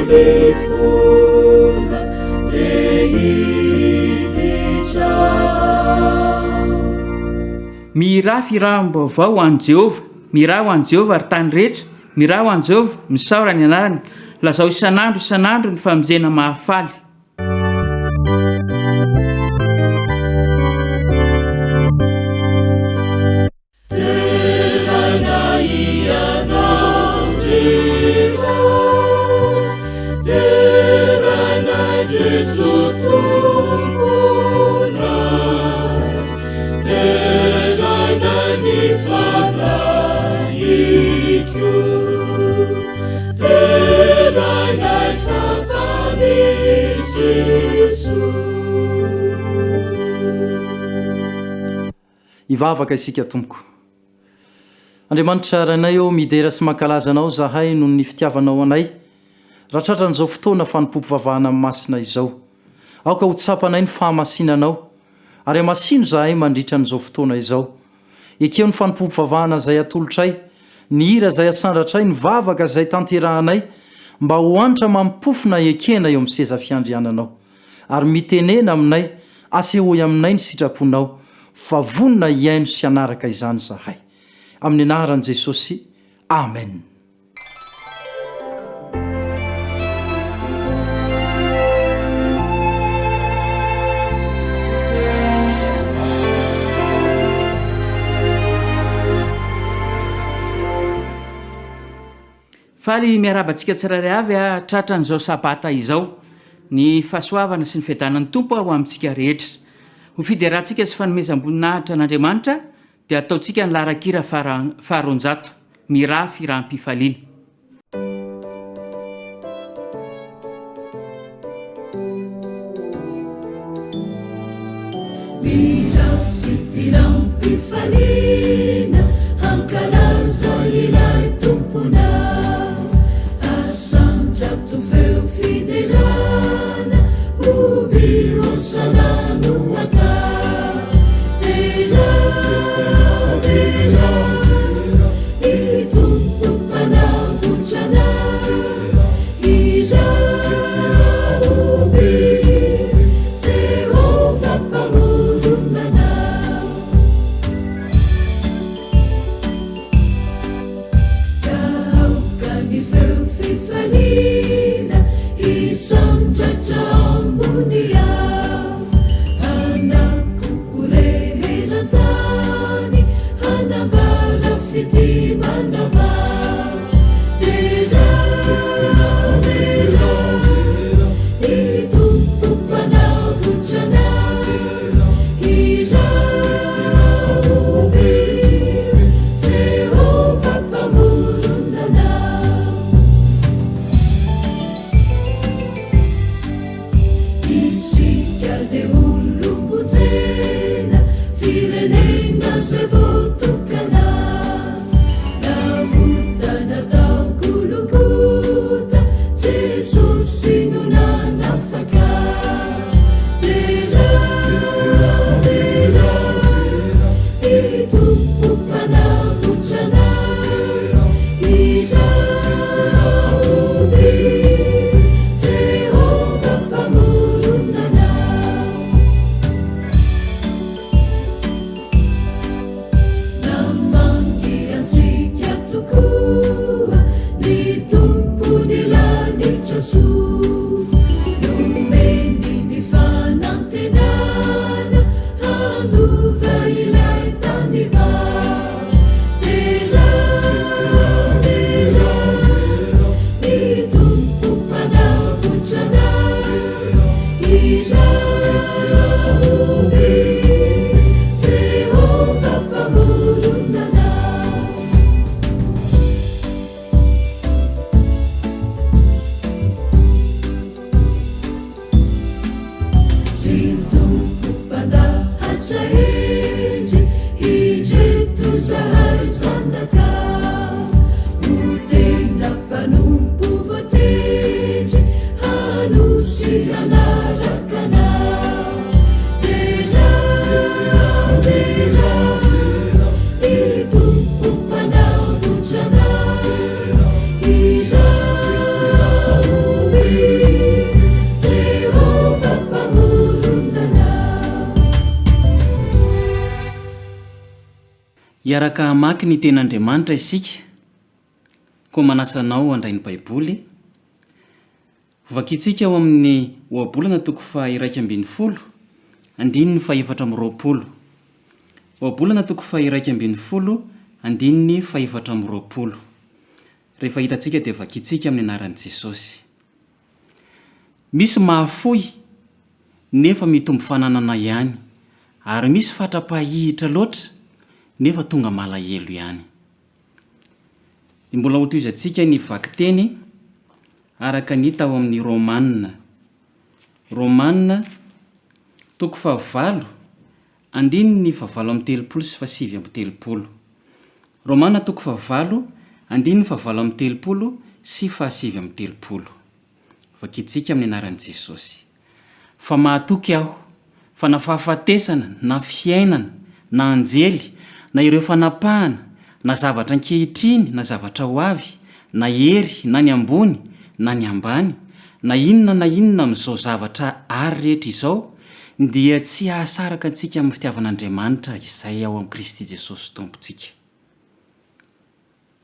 Kely fona te hiditra. Mihirà firaham-baovao ho an'i Jehovah, mihirà ho an'i Jehovah, ry tany rehetra, mihirà ho an'i Jehovah, misaora ny anarany, lazao isan'andro isan'andro ny famonjena mahafaly. Deraina Ianao ry Ray, deraina Jeso Tomponay, deraina ny Fanahiko, deraina fa Mpamonjy Jeso. Hivavaka isika Tompoko. Andriamanitra Rainay ô, midera sy mankalaza Anao zahay noho ny fitiavanao anay, raha tratran'izao fotoana fanompoam-pivavahana masina izao. Aoka ho tsapanay ny fahamasinanao, ary hamasino zahay mandritra an'izao fotoana izao. Ekeo ny fanompoam-pivavahana izay atolotray, ny hira izay asandratray, ny vavaka izay tanterahanay, mba ho hanitra mampofona ekena eo amin'ny seza fiandriananao. Ary mitenena aminay, asehoy aminay ny sitraponao, fa vonona hihaino sy hanaraka izany izahay. Amin'ny anaran'i Jesosy, Amen. Faly miarahaba antsika tsirairay avy tratran'izao sabata izao. Ny fahasoavana sy ny fiadanan'ny Tompo ho amintsika rehetra. Ho fiderantsika sy fanomezam-boninahitra an'Andriamanitra dia ataontsika ny laharan-kira faha-200, Mirafy hiram-pifaliana. Mirafy hiram-pifaliana hankalaza ilay Tomponao. Asandrato feo fiderana, hoby hosana no atao. Derao, derao, ny Tompo Mpanao. Hiaraka hamaky ny Tenin'Andriamanitra isika, koa manasa anao handray ny Baiboly. Hovakintsika ao amin'ny Ohabolana toko faha-11, andininy faha-24. Ohabolana toko faha-11, andininy faha-24. Rehefa hitantsika dia vakintsika amin'ny anaran'i Jesosy. Misy mahafoy nefa mitombo fananana ihany, ary misy fatra-pahihitra loatra nefa tonga malahelo ihany. Dia mbola hotohizantsika ny vakiteny araka ny hita ao amin'ny Romana. Romana, toko fahavalo, andininy fahavalo amby telopolo sy fahasivy amby telopolo. Romana toko fahavalo, andininy fahavalo amby telopolo sy fahasivy amby telopolo. Vakintsika amin'ny anaran'i Jesosy. Fa mahatoky aho, fa na fahafatesana, na fiainana, na anjely, na ireo fanapahana, na zavatra ankehitriny, na zavatra ho avy, na hery, na ny ambony, na ny ambany, na inona na inona amin'izao zavatra àry rehetra izao, dia tsy hahasaraka antsika amin'ny fitiavan'Andriamanitra izay ao amin'i Kristy Jesosy Tompontsika.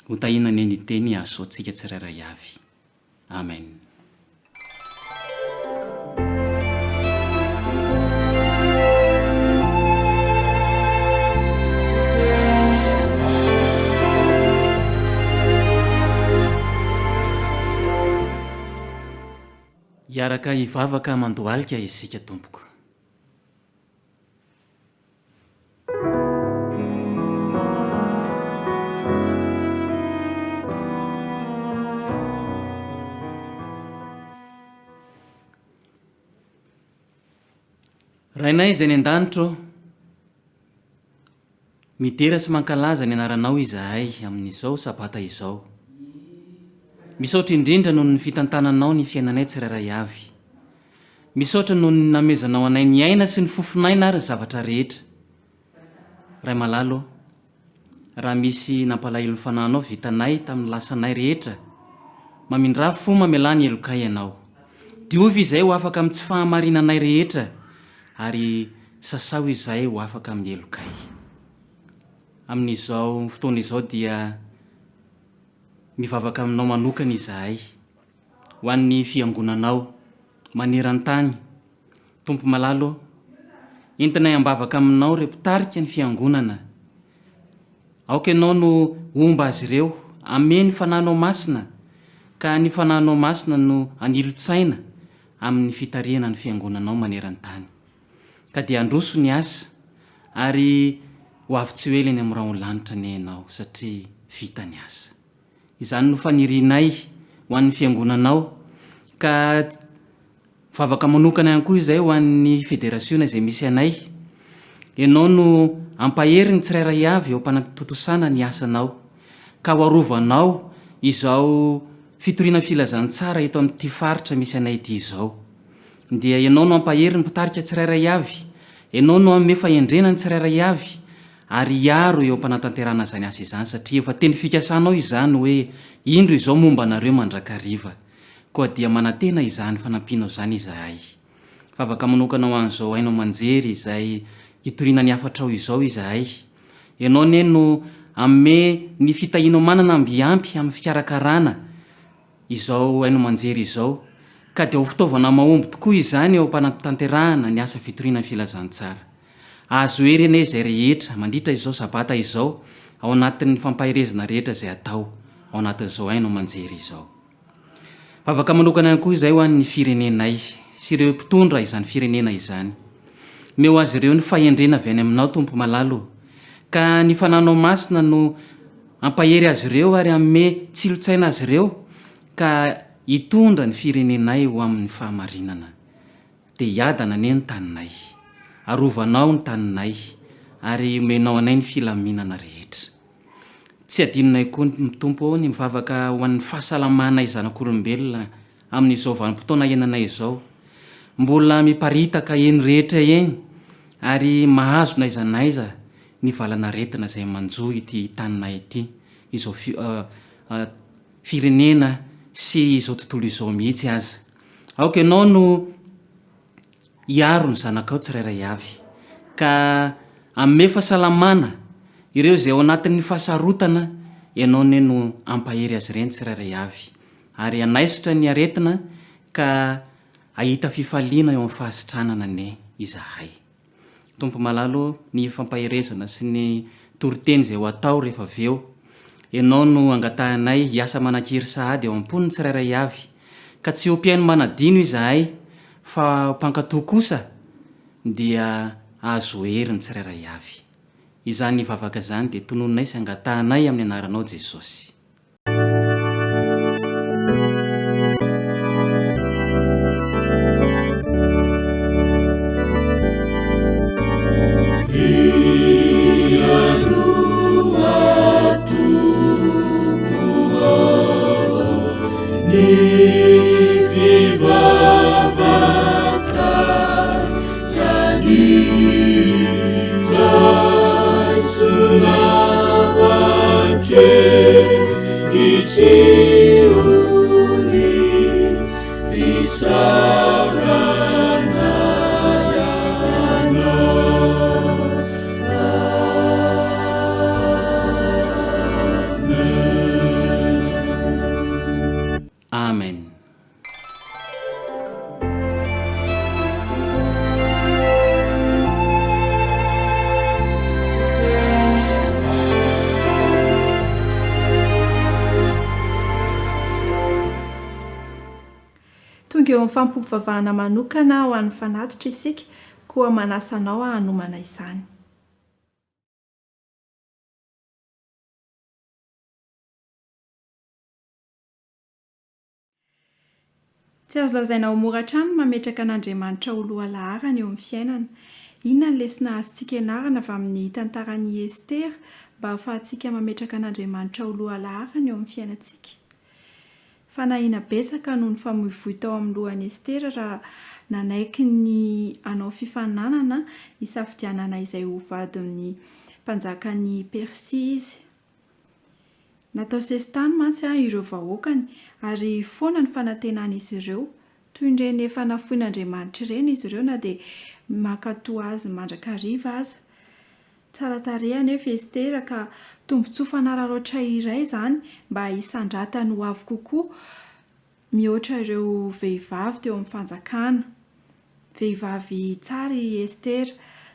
Hotahiana anie ny teny hahasoa antsika tsirairay avy. Amen. Hiaraka hivavaka mandohalika isika tompoko. Rainay izay any an-danitra ô, midera sy mankalaza ny anaranao izahay amin'izao sabata izao. Misaotra indrindra noho ny fitantananao ny fiainanay tsirairay avy. Misaotra noho ny namezanao anay ny aina sy ny fofon'aina ary ny zavatra rehetra. Ray malala ô, raha misy nampalahelo ny fanahinao vitanay tamin'ny lasanay rehetra, mamindrà fo mamelà ny helokay Ianao. Diovy izay ho afaka amin'ny tsy fahamarinanay rehetra ary sasao izay ho afaka amin'ny helokay. Amin'izao fotoana izao dia mivavaka aminao manokana izahay. Ho an'ny Fiangonanao maneran-tany, Tompo malala ô, entinay am-bavaka Aminao ireo mpitarika ny Fiangonana. Aoka Ianao no homba azy ireo, ame ny Fanahinao Masina, ka ny Fanahinao Masina no hanilo-tsaina amin'ny fitarihana ny Fiangonanao maneran-tany. Ka dia handroso ny asa, ary ho avy tsy ho ela eny amin'ny rahon'ny lanitra anie Ianao, satria vita ny asa. Izany no fanirianay ho an'ny fiangonanao, ka vavaka manokana ihany koa izay ho an'ny federasiona izay misy anay. Ianao no hampahery ny tsirairay avy eo am-panatontosana ny asanao, ka ho arovanao izao fitoriana filazantsara eto amin'ity faritra misy anay ity izao. Dia Ianao no hampahery ny mpitarika tsirairay avy, Ianao no hanome fahendrena ny tsirairay avy, ary hiaro eo am-panatanterahana izany asa izany, satria efa teny fikasanao izany hoe, Indro izao momba anareo mandrakariva. Koa dia manantena izany fanampianao izany izahay. Vavaka manokana ho an'izao haino aman-jery izay hitoriana ny hafatrao izao izahay. Ianao anie no hanome ny fitahianao manana amby ampy amin'ny fikarakarana izao haino aman-jery izao, ka dia ho fitaovana mahomby tokoa izany eo am-panatanterahana ny asa fitoriana ny filazantsara. Ahazo hery anie izay rehetra mandritra izao Sabata izao ao anatin'ny fampaherezana rehetra izay atao ao anatin'izao haino aman-jery izao. Vavaka manokana ihany koa izay ho an'ny firenenay sy ireo mpitondra izany firenena izany. Omeo azy ireo ny fahendrena avy any aminao Tompo malala o! Ka ny Fanahinao Masina no hampahery azy ireo ary hanome tsilontsaina azy ireo ka hitondra ny firenenay ho amin'ny fahamarinana. Dia hiadana anie ny taninay. Arovanao ny taninay ary omenao anay ny filaminana rehetra. Tsy adinonay koa Tompo ô ny mivavaka ho an'ny fahasalamanay zanak'olombelona amin'izao vanim-potoana iainanay izao. Mbola miparitaka eny rehetra eny ary mahazo n'aiza n'aiza ny valan'aretina izay manjo ity taninay ity, izao firenena sy izao tontolo izao mihitsy aza. Aoka Ianao no hiaro ny zanakao tsirairay avy, ka hanome fahasalamana. Ireo izay ao anatin'ny fahasarotana, Ianao anie no hampahery azy ireny tsirairay avy. Ary hanaisotra ny aretina ka hahita fifaliana eo amin'ny fahasitranana anie izahay. Tompo malala ô, ny fampaherezana sy ny toriteny izay ho atao rehefa avy eo, Ianao no angatahinay hiasa manan-kery sahady ao am-pon'ny tsirairay avy, ka tsy ho mpihaino manadino izahay, fa ho mpankato kosa, dia hahazo hery ny tsirairay avy. Izany vavaka izany dia tononinay sy angatahanay amin'ny anaranao Jesosy. Amen. Tonga eo amin'ny fanompoam-pivavahana manokana ho an'ny fanatitra isika, koa manasa anao hanomana izany. Tsy azo lazaina ho mora hatrany ny mametraka an'Andriamanitra ho lohalaharana eo amin'ny fiainana. Inona ny lesona azontsika ianarana avy amin'ny tantaran'i Estera mba hahafahantsika mametraka an'Andriamanitra ho lohalaharana eo amin'ny fiainantsika? Fanahiana betsaka no nifamoivoy tao amin'ny lohan'i Estera raha nanaiky ny hanao fifaninanana hisafidianana izay ho vadin'ny mpanjakan'i Persia izy. Natao sesitany mantsy ireo vahoakany, ary foana ny fanantenan'izy ireo. Toy ny ireny efa nafoin'Andriamanitra ireny izy ireo na dia mankatò azy mandrakariva aza. Tsara tarehy anefa i Estera ka tombontsoa fanararaotra iray izany mba hisandratany ho avo kokoa mihoatra ireo vehivavy teo amin'ny fanjakana. Vehivavy tsara i Estera,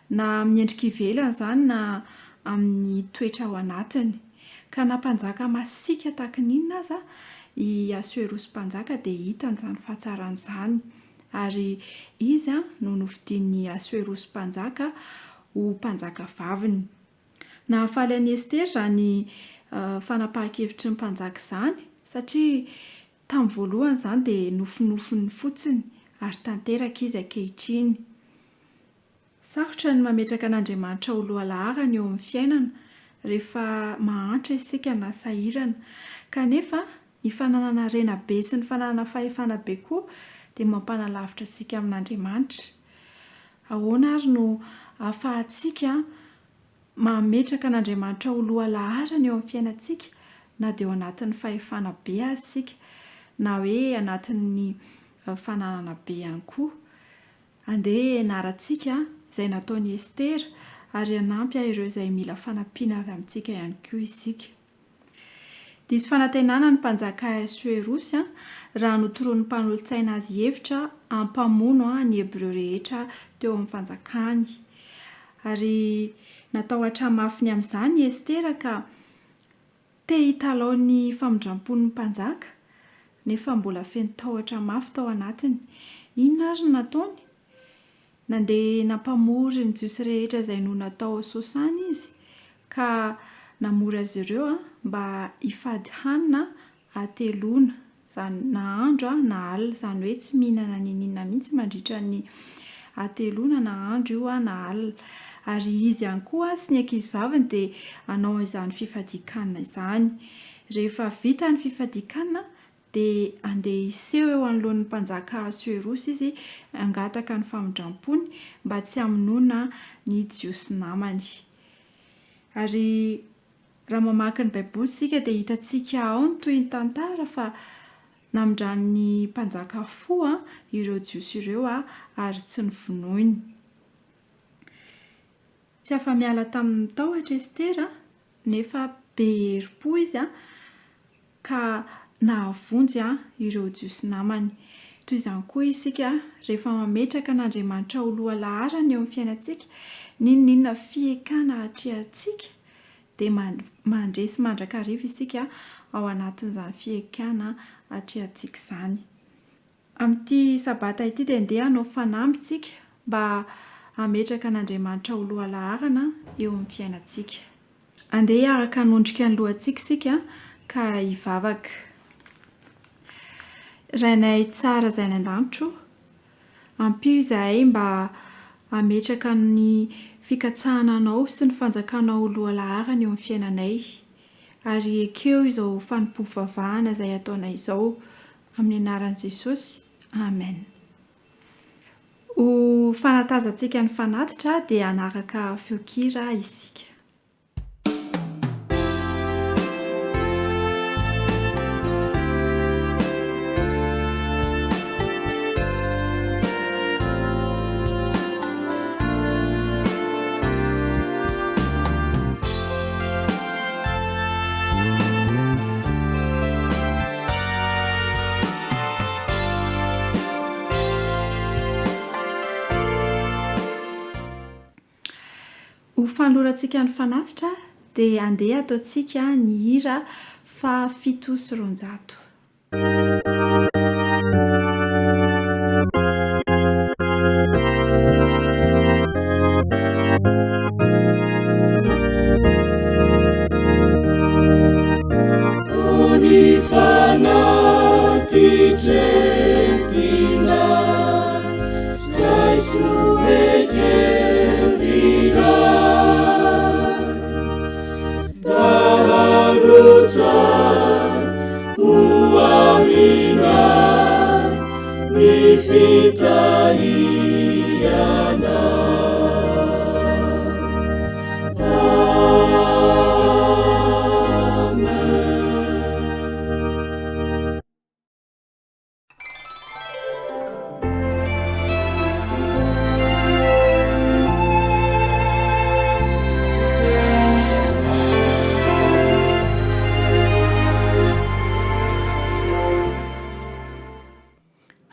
na amin'ny endrika ivelany izany na amin'ny toetra ao anatiny. Ka na mpanjaka masiaka tahaka ny inona aza i Asoerosy Mpanjaka dia hitany izany fahatsarany izany. Ary izy no nofidin'i Asoerosy Mpanjaka ho mpanjakavaviny. Nahafaly an'i Estera izany fanapahan-kevitry ny mpanjaka izany, satria tamin'ny voalohany izany dia nofinofiny fotsiny, ary tanteraka izy ankehitriny. Sarotra ny mametraka an'Andriamanitra ho lohalaharana eo amin'ny fiainana, rehefa mahantra isika na sahirana. Kanefa, ny fananana harena be sy ny fananana fahefana be koa dia mampanalavitra antsika amin'Andriamanitra. Ahoana àry no ahafahantsika mametraka an'Andriamanitra ho lohalaharana eo amin'ny fiainantsika na dia ao anatin'ny fahefana be aza isika, na hoe anatin'ny fananana be ihany koa? Andeha hianarantsika izay nataon'i Estera ary hanampy ireo izay mila fanampiana avy amintsika ihany koa isika. Diso fanantenana ny mpanjaka Ahasoerosy raha notoroan'ny mpanolotsaina azy hevitra hampamono ny Hebreo rehetra teo amin'ny fanjakany. Ary natahotra mafy ny amin'izany i Estera ka te hitalaho ny famindram-pon'ny mpanjaka, nefa mbola feno tahotra mafy tao anatiny. Inona àry no nataony? Nandeha nampamory ny Jiosy rehetra izay nonina tao Sosana izy, ka namory azy ireo mba hifady hanina hateloana, izany na andro na alina, izany hoe tsy mihinana n'inon'inona mihitsy mandritra ny hateloana na andro io na alina. Ary izy ihany koa sy ny ankizivaviny dia hanao izany fifadian-kanina izany. Rehefa vita ny fifadian-kanina dia handeha hiseho eo anoloan'ny mpanjaka Ahasoerosy izy hangataka ny famindram-pony mba tsy hamonoana ny Jiosy namany. Ary raha mamaky ny Baiboly isika dia hitantsika ao ny tohin'ny tantara fa namindran'ny mpanjaka fo ireo Jiosy ireo ary tsy novonoiny. Tsy afa-miala tamin'ny tahotra Estera. nefa be herim-po izy ka nahavonjy ireo Jiosy namany. Toy izany koa isika, rehefa mametraka an'Andriamanitra ho loha laharana eo amin'ny fiainantsika, n'inon'inona fihaikana atrehantsika, dia mandresy mandrakariva isika ao anatin'izany fihaikana atrehantsika izany. Amin'ity Sabata ity dia ndeha hanao fanamby isika mba hametraka an'Andriamanitra ho lohalaharana eo amin'ny fiainantsika. Andeha hiaraka hanondrika ny lohantsika isika ka hivavaka. Rainay tsara izay any an-danitra o, ampio izahay mba hametraka ny fikatsahana Anao sy ny fanjakanao ho lohalaharana eo amin'ny fiainanay. Ary ekeo izao fanompoam-pivavahana izay ataonay izao. Amin'ny anaran'i Jesosy. Amen. Ho fanatazantsika ny fanatitra dia hanaraka feon-kira isika. Ho fanolorantsika ny fanatitra dia andeha ataontsika ny hira faha 207.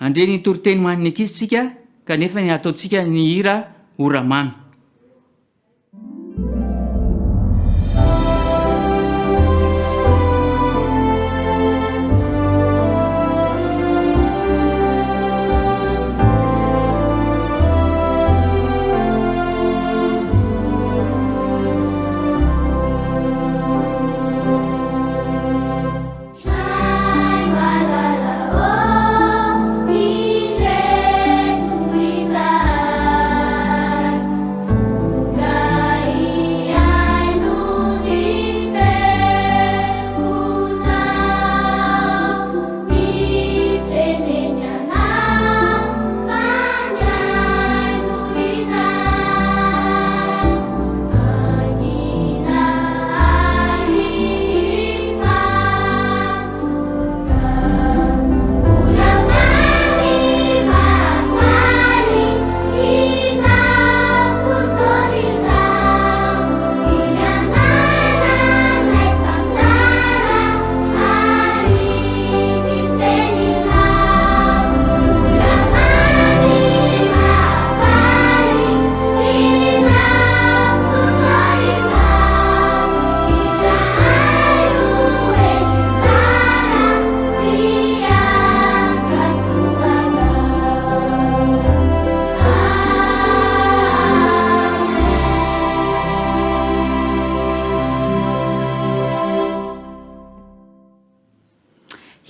Handre ny toriteny ho an'ny ankizy tsika kanefa ny hataontsika ny hira Ora Mamy.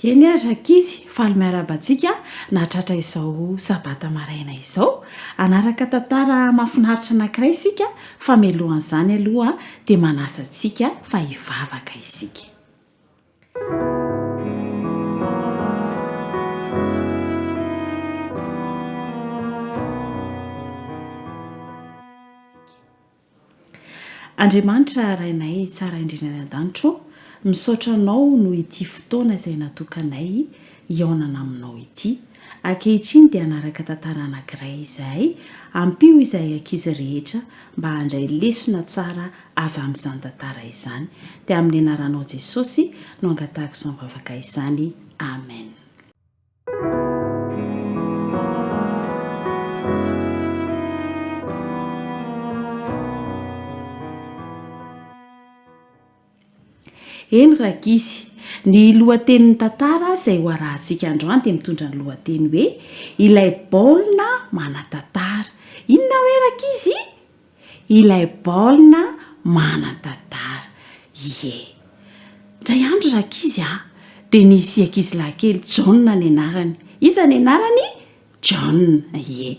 Eny ary rankizy, faly miarahaba antsika nahatratra izao sabata maraina izao. Hanaraka tantara mahafinaritra anankiray isika fa mialohan'izany aloha dia manasa antsika fa hivavaka isika. Andriamanitra Rainay tsara indrindra any an-danitra ô, misaotra Anao noho ity fotoana izay natokanay hihaonana aminao ity. Ankehitriny dia hanaraka tantara anankiray izahay, ampio izahay ankizy rehetra mba handray lesona tsara avy amin'izany tantara izany. Dia amin'ny anaranao Jesosy no angatahako izany vavaka izany. Amen. Eny rankizy, ny lohatenin'ny tantara izay ho arahantsika androany dia mitondra ny lohateny hoe Ilay baolina manan-tantara. Inona hoe rankizy? Ilay baolina manan-tantara. Ie. Indray andro rankizy a, dia nisy ankizilahy kely John ny anarany. Iza ny anarany? John, ie.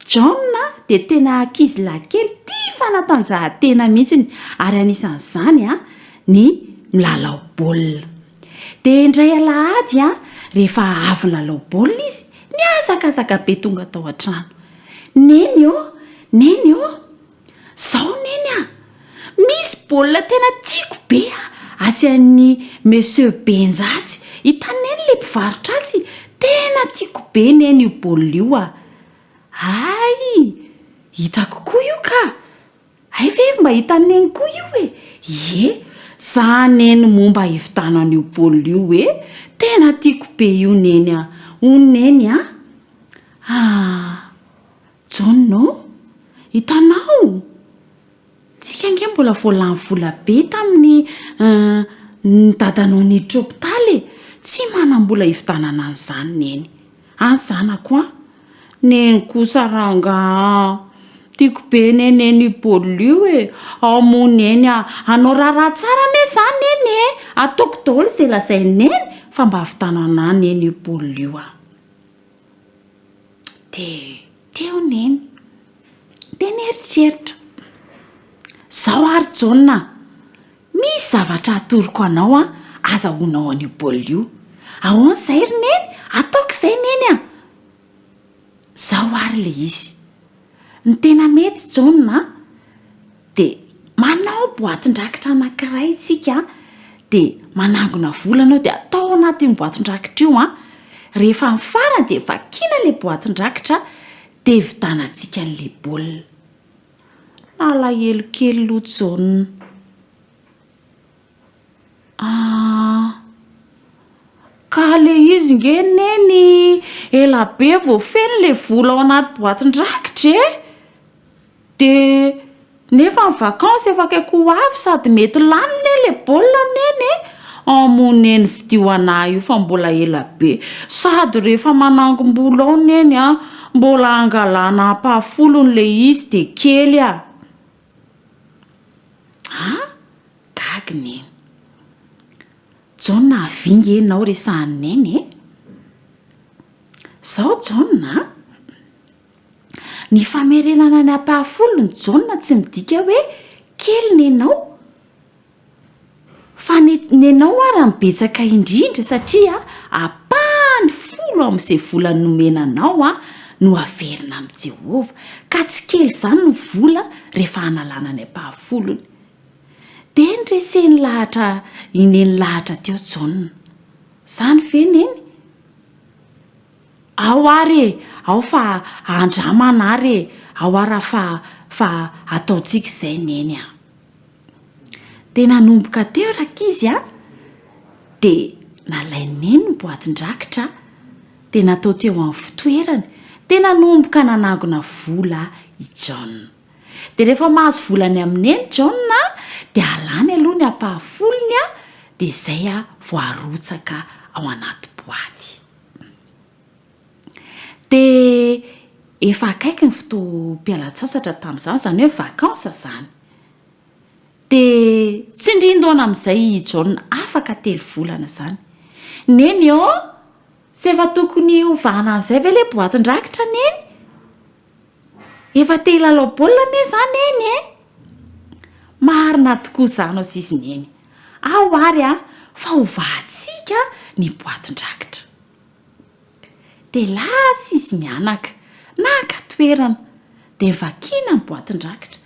John dia tena ankizilahy kely tia fanatanjahantena mihitsiny ary anisan'izany ny milalao baolina. Dia indray alahady rehefa avy nilalao baolina izy, nihazakazaka be tonga tao an-trano. Neny ô! Neny ô! Zao neny a! Misy baolina tena tiako be a! Atsy an'i Monsieur Benja atsy. Hitan'i neny le mpivarotra atsy? Tena tiako be neny io baolina io a! Hay! Hitako koa io ka! Hay ve mba hitan'i neny koa io e? Ie! Za neny moa mba hividano an'io baolina io e! Tena tiako be io neny a! Hono neny a! Ah! Jaona ô! Hitanao? Tsika ange mbola vao lany vola be tamin'ny ny dadanao niditra hopitaly e! Tsy manam-bola hividanana an'izany Neny. An zanako an! Neny kosa rangaha an! Tiako be anie Neny io baolina io e! Ao moa Neny a! Hanao raharaha tsara anie za Neny e! Ataoko daholo izay lazain'i Neny fa mba ahavitano anà Neny io baolina io an! Dia teo Neny, dia nieritreritra. Izao ary Jaona a, misy zavatra atoroko anao an, azahoanao an'io baolina io. Ahoana izay ry Neny? Ataoko izay Neny a! Izao ary ilay izy. Ny tena mety Jaona a, dia manao boatin-drakitra anankiray isika dia manangona vola anao dia atao ao anatin'io boatin-drakitra io an, rehefa amin'ny farany dia vakiana ilay boatin-drakitra dia vitanantsika an'ilay baolina. Nalahelo kely aloha Jaona. Ah, ka le izy nge neny ela be vao feno le vola ao anaty boatin-drakitra e! De nefa ny vacances efa akaiky ho avy sady mety lany ne le baolina neny e! En moa neny vidio anah io fa mbola ela be sady rehefa manangom-bola ao neny a mbola angalana ampahafolony le izy de kely a! Ah! Gaga neny. Jaona avia nge enao resahan'i neny e! Zao Jaona a! Ny famerenana ny ampahafolony Jaona tsy midika hoe kely nenao fa ny nenao ara no betsaka indrindra satria ampahany folo amin'izay vola nomena anao no averina amin'i Jehovah ka tsy kely izany ny vola rehefa hanalana ny ampahafolony. Dia noreseny lahatra i Neny lahatra teo Jaona. Izany ve Neny? Ao ary e! Ao fa andramana ary e! Ao ara fa fa ataontsika izay Neny a! Dia nanomboka teo rankizy a! Dia nalain'i Neny ny boatin-drakitra dia natao teo amin'ny fitoerany dia nanomboka nanangona vola i John. Dia rehefa mahazo vola any amin'i Neny John dia alany aloha ny ampahafolony dia izay vao arotsaka ao anaty boaty. Dia efa akaiky ny fotoam-pialan-tsasatra tamin'izany, izany hoe vacances izany. Dia tsindrin-daona amin'izay i John, afaka telo volana izany. Neny ô! Tsy efa tokony hovahana amin'izay ve ilay boatin-drakitra Neny? Efa te hilalao baolina anie za Neny e! Marina tokoa izany hozy izy Neny. Ao ary a, fa hovahantsika ny boatin-drakitra. Dia lasa izy mianaka, naka toerana, dia novakiana ny boatin-drakitra.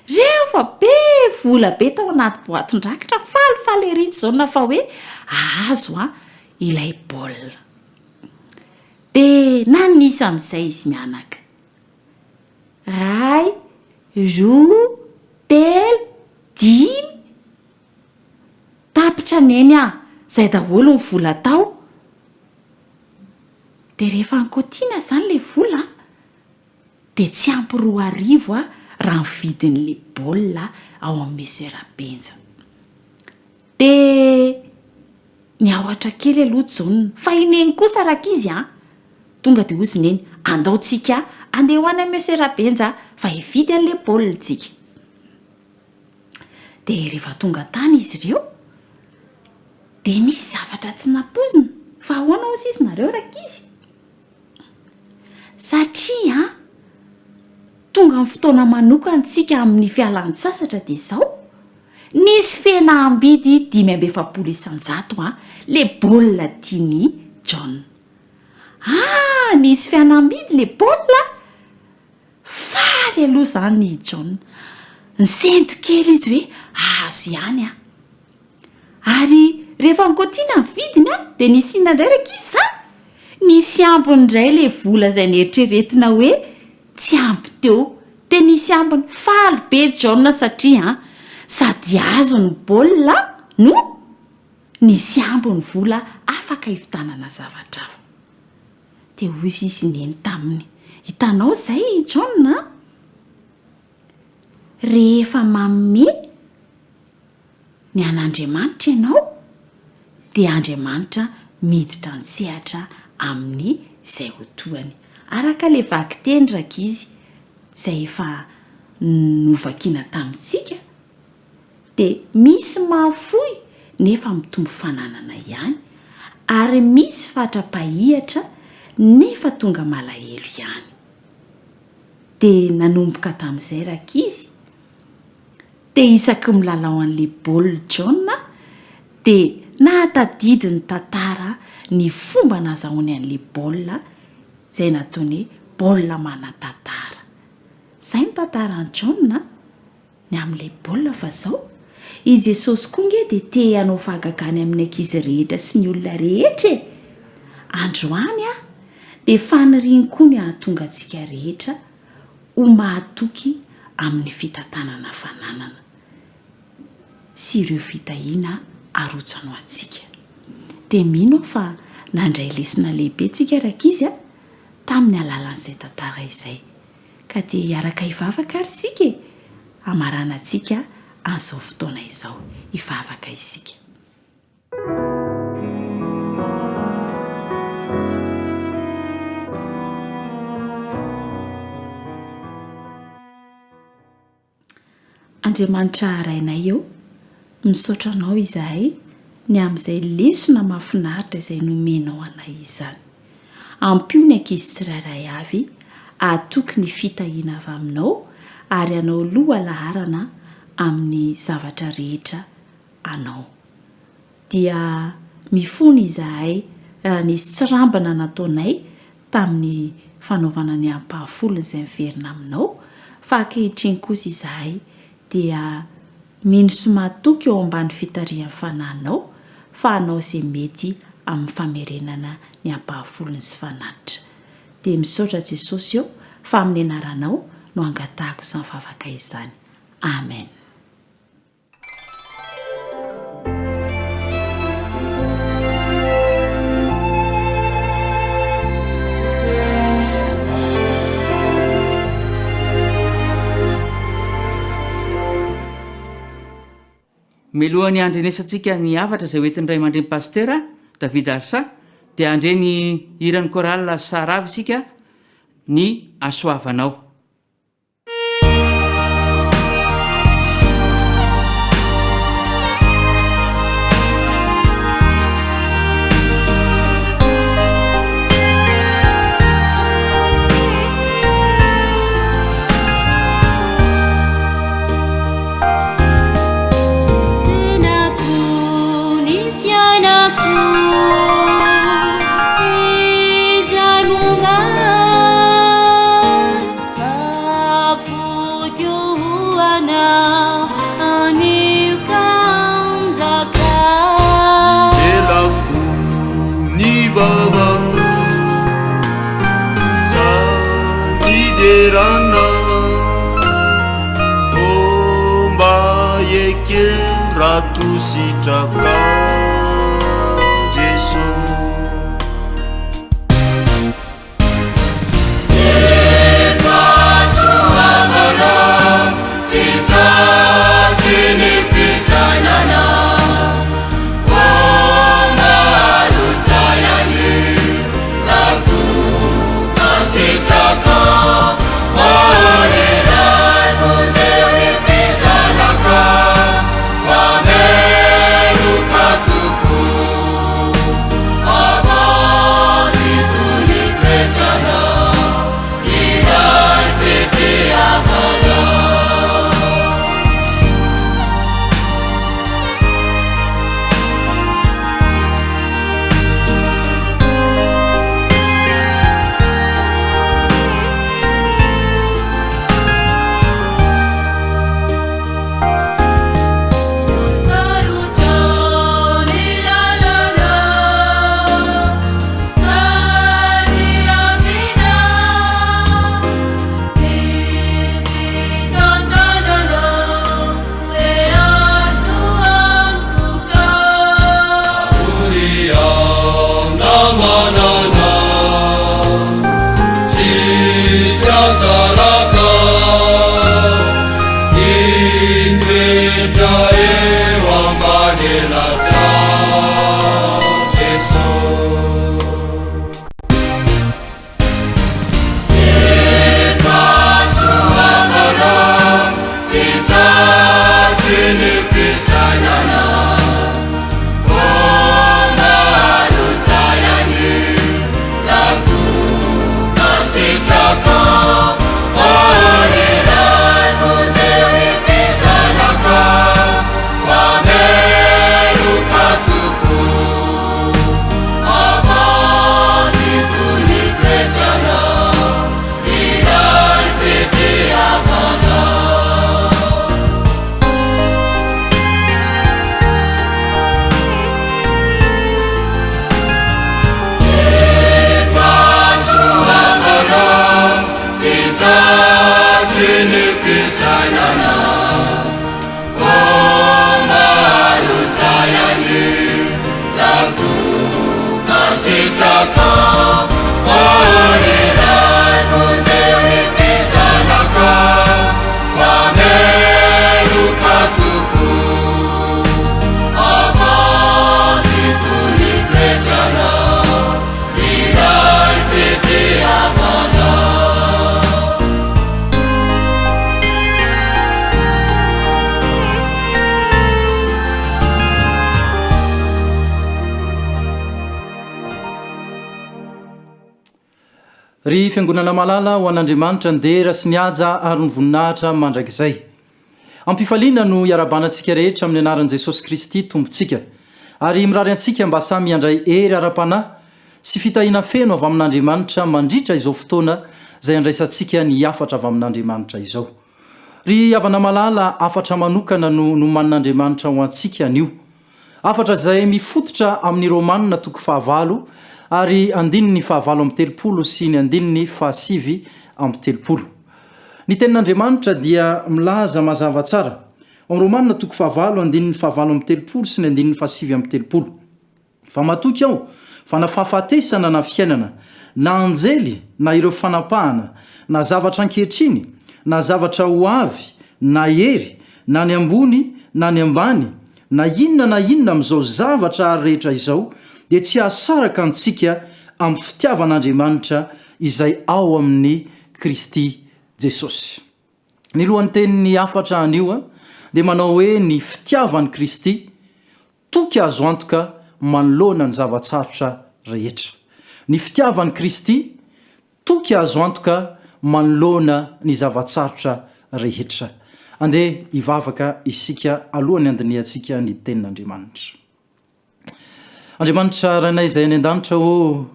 Reo fa be vola be tao anaty boatin-drakitra, falifaly ery Jaona fa hoe hahazo ilay baolina. Dia nanisa amin'izay izy mianaka. Iray, roa, telo, dimy. Tapitra Neny a! Izay daholo ny vola tao. Dia rehefa nikaotiana izany ilay vola dia tsy ampy 2000 raha ny vidin'ilay baolina ao amin'ny Monsieur Rabenja. Dia niahotra kely aloha Jaona, fa i Neny kosa rankizy an! Tonga dia hozy Neny, andao tsika andeha ho any amin'i Monsieur Rabenja fa hividy an'ilay baolina tsika. Dia rehefa tonga tany izy ireo, dia nisy zavatra tsy nampoizina. Fa ahoana hozy izy nareo rankizy? Satria an, tonga amin'ny fotoana manokana tsika amin'ny fialan-tsasatra dia izao, nisy fihenam-bidy 45% an, le baolina tian'i John. Ah, nisy fihenam-bidy le baolina! Faly aloha izany i John. Nisento kely izy hoe azo ihany aho. Ary rehefa nikaotiana ny vidiny dia nisy inona indray rankizy izany? Nisy ambiny indray ilay vola izay neritreretina hoe tsy ampy teo. Dia nisy ambiny. Faly be John satria sady azo ny baolina no nisy ambiny vola afaka hividianana zavatra hafa. Dia hoy izy neny taminy, Hitanao izay i John a! Rehefa manome ny an'Andriamanitra ianao, dia Andriamanitra miditra an-tsehatra amin'ny izay ho tohany. Araka ilay vakiteny rankizy izay efa novakiana tamintsika, dia misy mahafoy nefa mitombo fananana ihany, ary misy fatra-pahihatra nefa tonga malahelo ihany. Dia nanomboka tamin'izay rankizy, dia isaky milalao an'ilay baolina John dia nahatadidy ny tantara ny fomba nazahoany an'ilay baolina izay nataony hoe baolina manan-tantara. Izay ny tantaran'i John a! Ny amin'ilay baolina fa zao, i Jesosy koa nge dia te hanao fahagagany amin'ny ankizy rehetra sy ny olona rehetra e! Androany an, dia faniriany koa ny hahatonga antsika rehetra ho mahatoky amin'ny fitantanana fananana sy ireo fitahiana arotsany ho antsika. Dia mino aho fa nandray lesona lehibe tsika rankizy a, tamin'ny alalan'izay tantara izay. Ka dia hiaraka hivavaka ary isika e! Hamaranantsika an'izao fotoana izao. Hivavaka isika. Andriamanitra Rainay ô, misaotra Anao izahay ny amin'izay lesona mahafinaritra izay nomenao anay izany. Ampio ny ankizy tsirairay avy hahatoky ny fitahiana avy Aminao ary hanao lohalaharana amin'ny zavatra rehetra Anao. Dia mifona izahay raha nisy tsirambina nataonay tamin'ny fanaovana ny ampahafolony izay miverina aminao, fa ankehitriny kosa izahay dia mino sy matoky eo ambany fitarihan'ny Fanahinao fa hanao izay mety amin'ny famerenana ny ampahafolony sy fanatitra. Dia misaotra Jesosy ô fa amin'ny anaranao no angatahako izany vavaka izany. Amen. Mialohan'ny handrenesantsika ny hafatra izay hoentin'ny ray aman-dreny Pasitera David Arsa dia handre ny hiran'ny chorale Sarava isika ny Hasoavanao. fiderana Oh mba ekeo raha toa sitrakao Jeso. Ry Fiangonana malala, ho an'Andriamanitra ny dera sy ny haja ary ny voninahitra mandrakizay. Am-pifaliana no iarahabana antsika rehetra amin'ny anaran'i Jesosy Kristy Tompontsika, ary mirary antsika mba samy handray hery ara-panahy sy fitahiana feno avy amin'Andriamanitra mandritra izao fotoana izay andraisantsika ny hafatra avy amin'Andriamanitra izao. Ry havana malala, hafatra manokana no nomanin'Andriamanitra ho antsika anio. Hafatra izay mifototra amin'ny Romana toko fahavalo ary andininy fahavalo amby 30 sy ny andininy fahasivy amby 30. Ny Tenin'Andriamanitra dia milaza mazava tsara ao amin'ny Romana toko fahavalo andininy fahavalo amby 30 sy ny andininy fahasivy amby 30. Fa matoky aho fa na fahafatesana na fiainana, na anjely na ireo fanampahana, na zavatra ankehitriny, na zavatra ho avy, na hery, na ny ambony na ny ambany, na inona na inona amin'izao zavatra ary rehetra izao, dia tsy hahasaraka antsika amin'ny fitiavan'Andriamanitra izay ao amin'i Kristy Jesosy. Ny lohantenin'ny hafatra anio dia manao hoe ny fitiavan'i Kristy, Toky azo antoka manoloana ny zava-tsarotra rehetra. Ny fitiavan'i Kristy, toky azo antoka manoloana ny zava-tsarotra rehetra. Andeha hivavaka isika alohan'ny handinihantsika ny Tenin'Andriamanitra. Andriamanitra Rainay izay any an-danitra ô,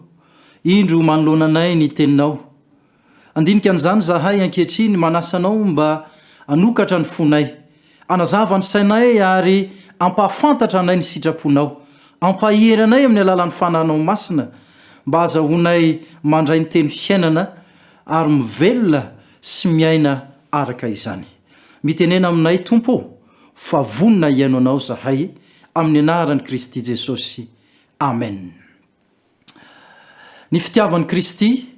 indro manoloana anay ny Teninao. Handinika an'izany izahay ankehitriny, manasa Anao mba hanokatra ny fonay, hanazava ny sainay ary hampahafantatra anay ny sitraponao. Ampahery anay amin'ny alalan'ny Fanahinao Masina mba hazahoanay mandray ny teny fiainana ary mivelona. sy miaina araka izany. Mitenena aminay Tompo ô, fa vonona hihaino Anao zahay, amin'ny anaran'i Kristy Jesosy. Amen. Ny fitiavan'i Kristy,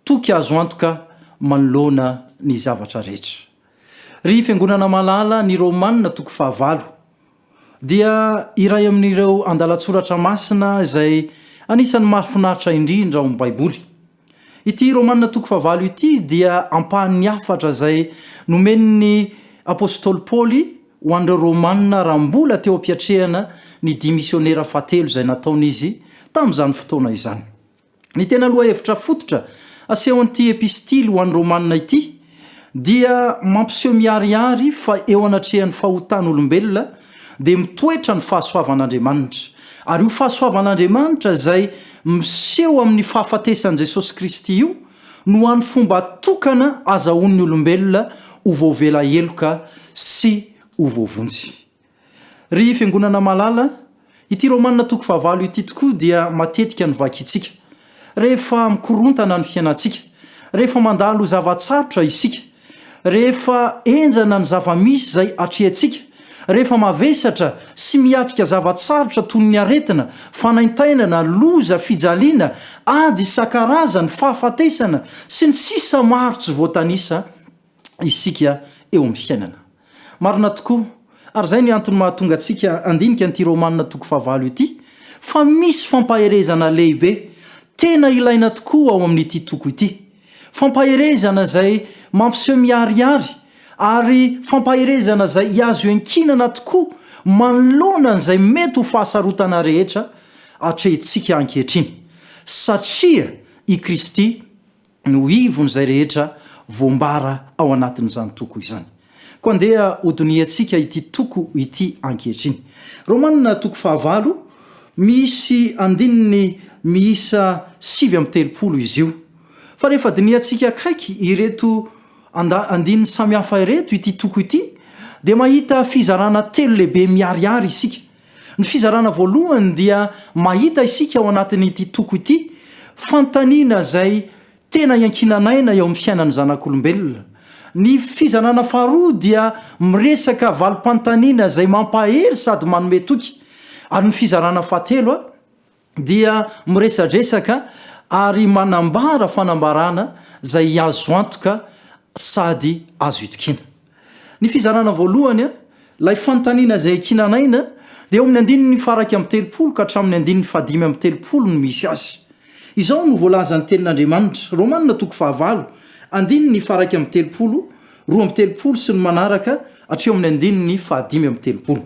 toky azo antoka manoloana ny zavatra rehetra. Ry Fiangonana malala, ny Romana toko fahavalo dia iray amin'ireo andalan-tsoratra masina izay anisan'ny mahafinaritra indrindra ao amin'ny Baiboly. Ity Romana toko fahavalo ity dia ampahan'ny hafatra izay nomen'ny apostoly Paoly ho an'ireo Romana raha mbola teo am-piatrehana ny dia misionera fahatelo izay nataony izy tamin'izany fotoana izany. Ny tena lohahevitra fototra asehon'ity epistily ho an'ny Romana ity dia mampiseho miharihary fa eo anatrehan'ny fahotan'olombelona dia mitoetra ny fahasoavan'Andriamanitra. Ary io fahasoavan'Andriamanitra izay miseho amin'ny fahafatesan'i Jesosy Kristy io no hany fomba tokana azahoan'ny olombelona ho voavela heloka sy ho voavonjy. Ry Fiangonana malala, ity Romana toko fahavalo ity tokoa dia matetika no vakintsika rehefa mikorontana ny fiainantsika, rehefa mandalo zava-tsarotra isika, rehefa henjana ny zava-misy izay atrehantsika, rehefa mavesatra sy miatrika zava-tsarotra toy ny aretina, fanaintainana, loza, fijaliana, ady isan-karazany, fahafatesana, sy ny sisa maro tsy voatanisa isika eo amin'ny fiainana. Marina tokoa, ary izay ny antony mahatonga antsika handinika an'ity Romana toko fahavalo ity, fa misy fampaherezana lehibe tena ilaina tokoa ao amin'ity toko ity. Fampaherezana izay mampiseho miharihary ary fampaherezana izay azo iankinana tokoa manoloana an'izay mety ho fahasarotana rehetra atrehintsika ankehitriny, satria i Kristy no ivon'izay rehetra voambara ao anatin'izany toko izany. Koa andeha hodinihantsika ity toko ity ankehitriny. Romana toko fahavalo, misy andininy miisa 39 izy io. Fa rehefa dinihantsika akaiky ireto anda andininy samihafa ireto ity toko ity, dia mahita fizarana telo lehibe miharihary isika. Ny fizarana voalohany dia mahita isika ao anatin'ity toko ity fanontaniana izay tena iankinan'aina eo amin'ny fiainan'ny zanak'olombelona. Ny fizarana faharoa dia miresaka valim-panontaniana izay mampahery sady manome toky. Ary ny fizarana fahatelo dia miresadresaka ary manambara fanambarana izay azo antoka sady azo itokiana. Ny fizarana voalohany, ilay fanontaniana izay iankinan'aina, dia eo amin'ny andininy faha-31 ka hatramin'ny andininy faha-35 no misy azy. Izao no voalazan'ny Tenin'Andriamanitra, Romana toko fahavalo, andininy faha-31, 32 sy ny manaraka hatreo amin'ny andininy faha-35.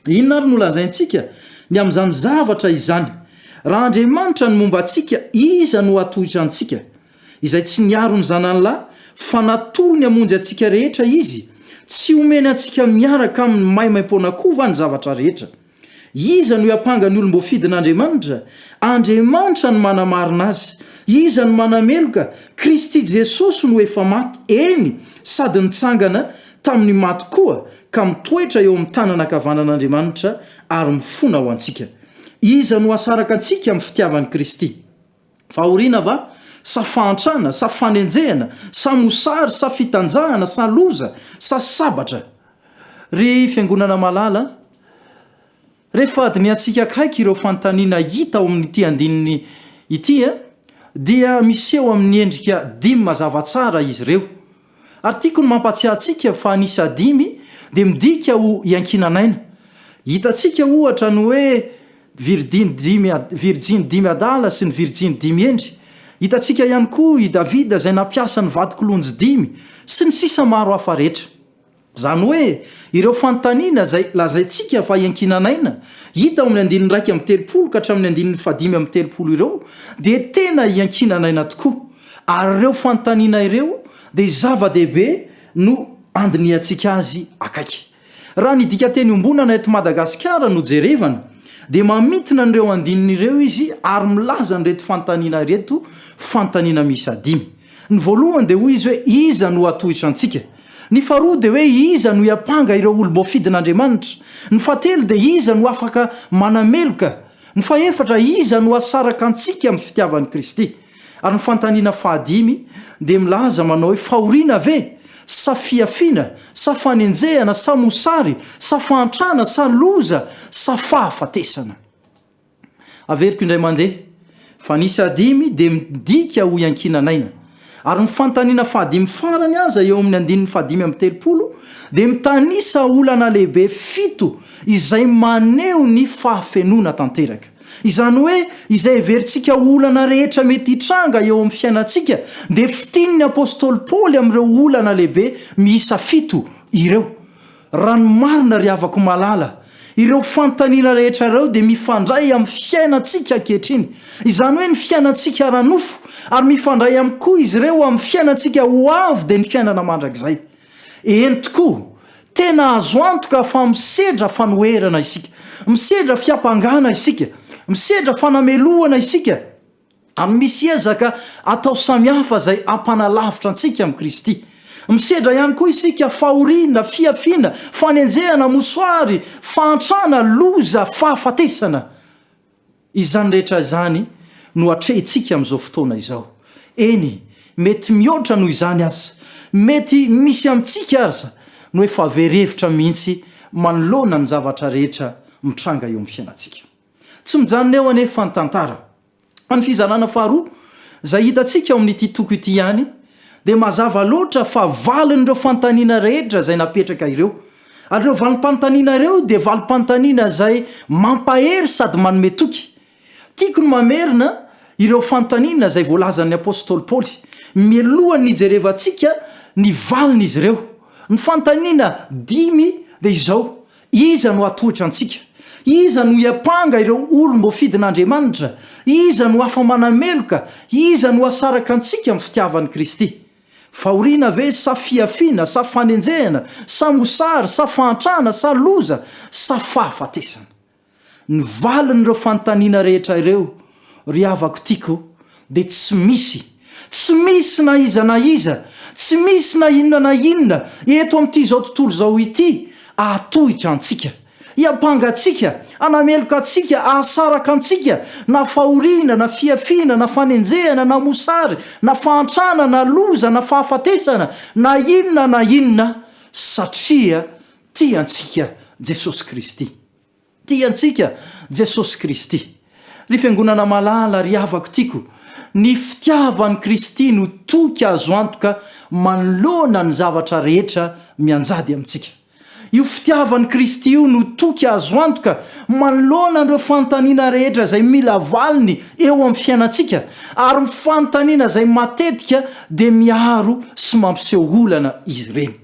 Inona ary no lazaintsika ny amin'izany zavatra izany? Raha Andriamanitra no momba antsika, iza no hatohitra antsika? Izay tsy niaro ny Zanany lahy, fa natolony hamonjy antsika rehetra Izy, tsy homeny antsika miaraka aminy maimaimpoana koa va ny zavatra rehetra? Iza no hiampanga ny olom-boafidin'Andriamanitra? Andriamanitra no manamarina azy. Iza no manameloka? Kristy Jesosy no efa maty, eny, sady nitsangana tamin'ny maty koa, ka mitoetra eo amin'ny tanana ankavanan'Andriamanitra ary mifona ho antsika. Iza no hahasaraka antsika amin'ny fitiavan'i Kristy? Fahoriana va? Sa fahantrana? Sa fanenjehana? Sa mosary? Sa fitanjahana? Sa loza? Sa sabatra? Ry Fiangonana malala, rehefa dinihantsika akaiky ireo fanontaniana hita ao amin'ity andininy ity, dia miseho amin'ny endrika dimy mazava tsara izy ireo. Ary tiako ny mampahatsiahy antsika fa ny isa dimy dia midika ho iankinan'aina. Hitantsika ohatra ny hoe viridiny dimy virijiny dimy adala sy ny virijiny dimy hendry. Hitantsika ihany koa i Davida izay nampiasa ny vadik'olonjy dimy, sy ny sisa maro hafa rehetra. Izany hoe, ireo fanontaniana izay lazaintsika fa iankinan'aina, hita ao amin'ny andininy 31 ka hatramin'ny andininy faha-35 ireo, dia tena iankinan'aina tokoa. Ary ireo fanontaniana ireo dia zava-dehibe no andinihantsika azy akaiky. Raha ny dikanteny iombonana eto Madagasikara no jerevana, dia mamintina an'ireo andininy ireo izy ary milaza an'ireto fanontaniana ireto, fanontaniana miisa dimy. Ny voalohany dia hoy izy hoe, Iza no hatohitra antsika? Ny faharoa dia hoe, Iza no hiampanga ireo olom-boafidin'Andriamanitra? Ny fahatelo dia, Iza no afaka manameloka? Ny fahefatra, Iza no hahasaraka antsika amin'ny fitiavan'i Kristy? Ary ny fanontaniana fahadimy dia milaza manao hoe fahoriana ve sa fihafiana sa fanenjehana sa mosary sa fahantrana sa loza sa fahafatesana? Averiko indray mandeha fa ny isa dimy dia midika ho iankinan'aina. Ary ny fanontaniana fahadimy farany aza eo amin'ny andininy fahadimy amby 30 dia mitanisa olana lehibe fito izay maneho ny fahafenoana tanteraka. Izany hoe izay heverintsika ho olana rehetra mety hitranga eo amin'ny fiainantsika dia fintinin'ny apostoly Paoly amin'ireo olana lehibe miisa fito ireo. Raha ny marina ry havako malala, ireo fanontaniana rehetra ireo dia mifandray amin'ny fiainantsika ankehitriny, izany hoe ny fiainantsika ara-nofo, ary mifandray ihany koa izy ireo amin'ny fiainantsika ho avy dia ny fiainana mandrakizay. Eny tokoa, tena azo antoka fa misedra fanoherana isika, misedra fiampangana isika, misedra fanamelohana isika, Ary misy ezaka atao samihafa izay hampanalavitra antsika amin'i Kristy. Misedra ihany koa isika fahoriana, fihafiana, fanenjehana, mosoary, fahantrana, loza, fahafatesana. Izany rehetra izany no atrehintsika amin'izao fotoana izao. Eny, mety mihoatra noho izany aza. Mety misy amintsika aza no efa very hevitra mihitsy manoloana ny zavatra rehetra mitranga eo amin'ny fiainantsika. Tsy mijanona eo anefa ny tantara. Fa ny fizarana faharoa, izay hitantsika ao amin'ity toko ity ihany, dia mazava loatra fa valin'ireo fanontaniana rehetra izay napetraka ireo. Ary ireo valim-panontaniana ireo dia valim-panontaniana izay mampahery sady manome toky. Tiako ny mamerina ireo fanontaniana izay voalazan'ny apostoly Paoly, mialohan'ny hijerevantsika ny valin'izy ireo. Ny fanontaniana dimy dia izao, Iza no hatohitra antsika? Iza no hiampanga ireo olom-boafidin'Andriamanitra? Iza no afa-manameloka? Iza no hahasaraka antsika amin'ny fitiavan'i Kristy? Fahoriana ve sa fihafiana sa fanenjehana sa mosary sa fahantrana sa loza sa fahafatesana? Ny valin'ireo fanontaniana rehetra ireo, ry havako tiako, dia tsy misy, tsy misy na iza na iza, tsy misy na inona na inona eto amin'ity izao tontolo izao ity hahatohitra antsika, hiampanga antsika, hanameloka antsika, hahasaraka antsika, na fahoriana, na fihafiana, na fanenjehana, na mosary, na fahantrana, na loza, na fahafatesana, na inona na inona, satria tia antsika Jesosy Kristy. Tia antsika Jesosy Kristy. Ry Fiangonana malala, ry havako tiako, ny fitiavan'i Kristy no toky azo antoka manoloana ny zavatra rehetra mianjady amintsika. Io fitiavan'i Kristy io no toky azo antoka manoloana an'ireo fanontaniana rehetra izay mila valiny eo amin'ny fiainantsika, ary ny fanontaniana izay matetika dia miaro sy mampiseho olana izy ireny.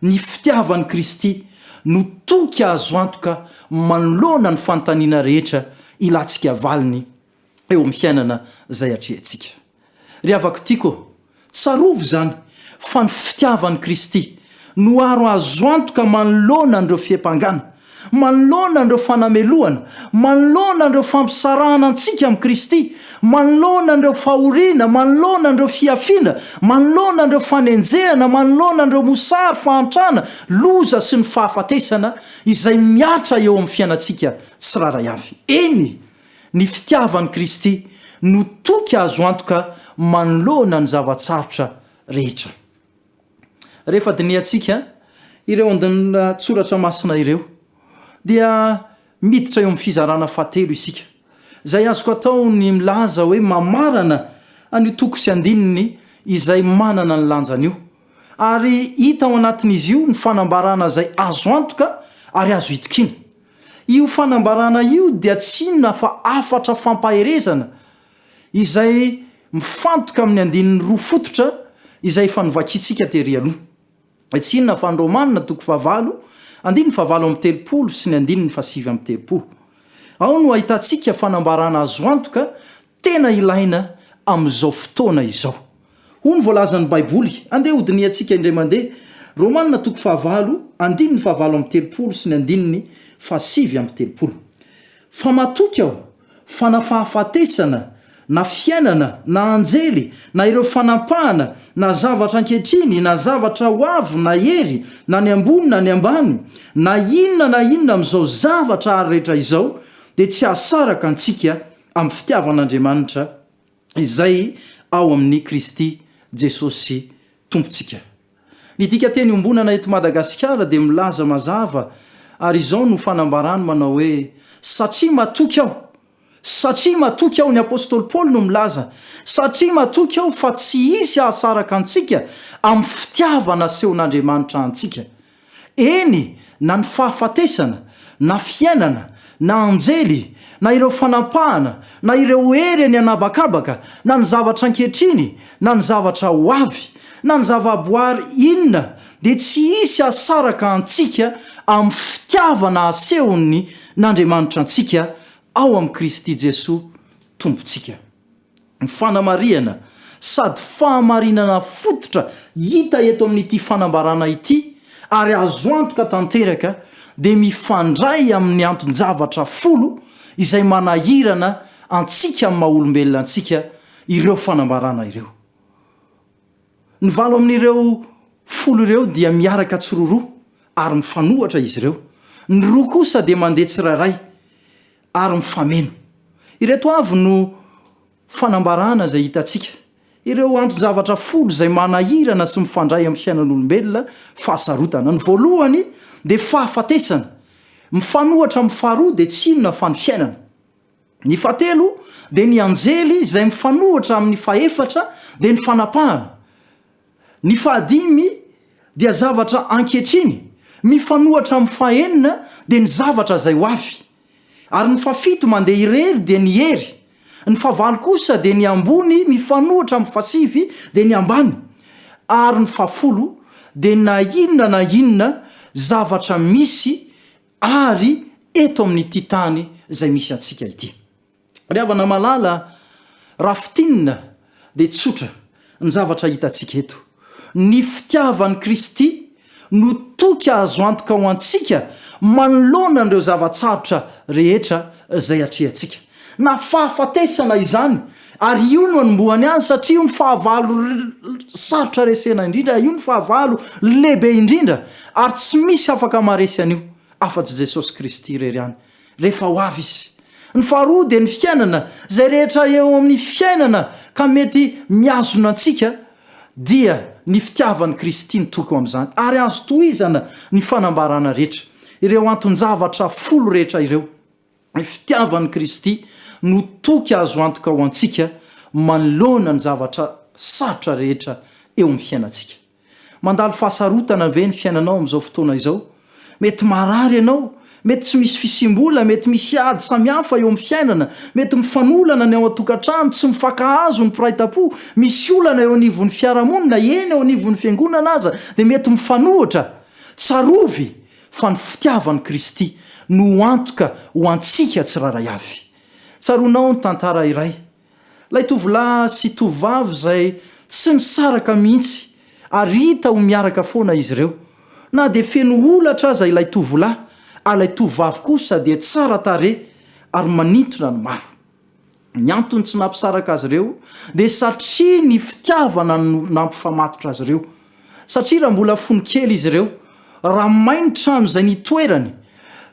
Ny fitiavan'i Kristy no toky azo antoka manoloana ny fanontaniana rehetra ilantsika valiny eo amin'ny fiainana izay atrehintsika. Ry havako tiako ô, tsarovy izany fa ny fitiavan'i Kristy no aro azo antoka manoloana an'ireo fiampangana, Manoloana an'ireo fanamelohana, manoloana an'ireo fampisarahana antsika amin'i Kristy, manoloana an'ireo fahoriana, manoloana an'ireo fihafiana, manoloana an'ireo fanenjehana, manoloana an'ireo mosary, fahantrana, loza sy ny fahafatesana izay mihatra eo amin'ny fiainantsika tsirairay avy. Eny, ny fitiavan'i Kristy no toky azo antoka manoloana ny zava-tsarotra rehetra. Rehefa dinihantsika ireo andinin-tsoratra masina ireo, dia miditra eo amin'ny fizarana fahatelo isika, izay azoko atao ny milaza hoe mamarana an'io toko sy andininy izay manana ny lanjany io. Ary hita ao anatin'izy io ny fanambarana izay azo antoka ary azo itokiana. Io fanambarana io dia tsy inona fa hafatra fampaherezana izay mifantoka amin'ny andininy roa fototra izay efa novakintsika tery aloha. Tsy inona fa ny Romana toko fahavalo, andininy fahavalo amby 30 sy ny andininy fahasivy amby 30. Ao no ahitantsika fanambarana azo antoka tena ilaina amin'izao fotoana izao. Hoy ny voalazan'ny Baiboly, andeha hodinihantsika indray mandeha, Romana toko fahavalo, andininy fahavalo amby 30 sy ny andininy fahasivy amby 30. Fa matoky aho fa na fahafatesana, na fiainana, na anjely, na ireo fanampahana, na zavatra ankehitriny, na zavatra ho avy, na hery, na ny ambony na ny ambany, na inona na inona amin'izao zavatra ary rehetra izao, dia tsy hahasaraka antsika amin'ny fitiavan'Andriamanitra izay. ao amin'i Kristy Jesosy Tompontsika. Ny dikanteny iombonana eto Madagasikara dia milaza mazava ary izao no fanambarany manao hoe, Satria matoky aho, satria matoky aho, ny apostoly Paoly no milaza, satria matoky aho fa tsy hisy hahasaraka antsika amin'ny fitiavana asehon'Andriamanitra antsika. Eny, na ny fahafatesana, na fiainana, na anjely, na ireo fanampahana, na ireo hery eny an'habakabaka, na ny zavatra ankehitriny, na ny zavatra ho avy, na ny zavaboary inona, dia tsy hisy hahasaraka antsika amin'ny fitiavana asehon'ny n'Andriamanitra antsika ao amin'i Kristy Jesoa Tompontsika. Ny fanamarihana sady fahamarinana fototra hita eto amin'ity fanambarana ity ary azo antoka tanteraka dia mifandray amin'ny anton-javatra folo izay manahirana antsika amin'ny maha-olombelona antsika ireo fanambarana ireo. Ny valo amin'ireo folo ireo dia miaraka tsiroaroa ary mifanohatra izy ireo. Ny roa kosa dia mandeha tsirairay ary mifameno. Ireto avy no fanambarana izay hitantsika, ireo anton-javatra folo izay manahirana sy mifandray amin'ny fiainan'olombelona, fahasarotana. Ny voalohany dia fahafatesana. Mifanohatra amin'ny faharoa dia tsy inona fa ny fiainana. Ny fahatelo dia ny anjely izay mifanohitra amin'ny fahefatra dia ny fanapahana. Ny fahadimy dia zavatra ankehitriny, mifanohatra amin'ny fahenina dia ny zavatra izay ho avy. Ary ny fahafito mandeha irery dia ny hery. Ny fahavalo kosa dia ny ambony mifanohitra amin'ny fahasivy dia ny ambany. Ary ny fahafolo dia na inona na inona zavatra misy ary eto amin'ity tany izay misy antsika ity. Ry havana malala, raha fintinina dia tsotra ny zavatra hitantsika eto. Ny fitiavan'i Kristy no toky azo antoka ho antsika manoloana an'ireo zava-tsarotra rehetra izay atrehantsika. Na fahafatesana izany, ary io no anombohany azy satria io no fahavalo sarotra resena indrindra, io no fahavalo lehibe indrindra, ary tsy misy afaka maharesy an'io afa-tsy Jesosy Kristy irery ihany. rehefa ho avy izy. Ny faharoa dia ny fiainana, izay rehetra eo amin'ny fiainana ka mety mihazona antsika dia ny fitiavan'i Kristy no toko amin'izany ary azo tohizana ny fanambarana rehetra, ireo anton-javatra folo rehetra ireo. Ny fitiavan'i Kristy no toky azo antoka ho antsika manoloana ny zavatra sarotra rehetra eo amin'ny fiainantsika. Mandalo fahasarotana ve ny fiainanao amin'izao fotoana izao? Mety marary ianao, mety tsy misy fisiam-bola, mety misy ady samihafa eo amin'ny fiainana, mety mifanolana ny ao an-tokantrano, tsy mifankahazo ny mpiray tam-po, misy olana eo anivon'ny fiarahamonina, eny eo anivon'ny fiangonana aza dia mety mifanohitra. Tsarovy fa ny fitiavan'i Kristy no antoka ho antsika tsirairay avy. Tsaroanao ny tantara iray Ilay tovolahy sy tovovavy izay tsy nisaraka mihitsy ary hita ho miaraka foana izy ireo. Na dia feno holatra aza ilay tovolahy ary ilay tovovavy kosa dia tsara tarehy ary manintona ny maro. Ny antony tsy nampisaraka azy ireo dia satria ny fitiavana no nampifamatotra azy ireo. Satria raha mbola fony kely izy ireo, raha may ny trano izay nitoerany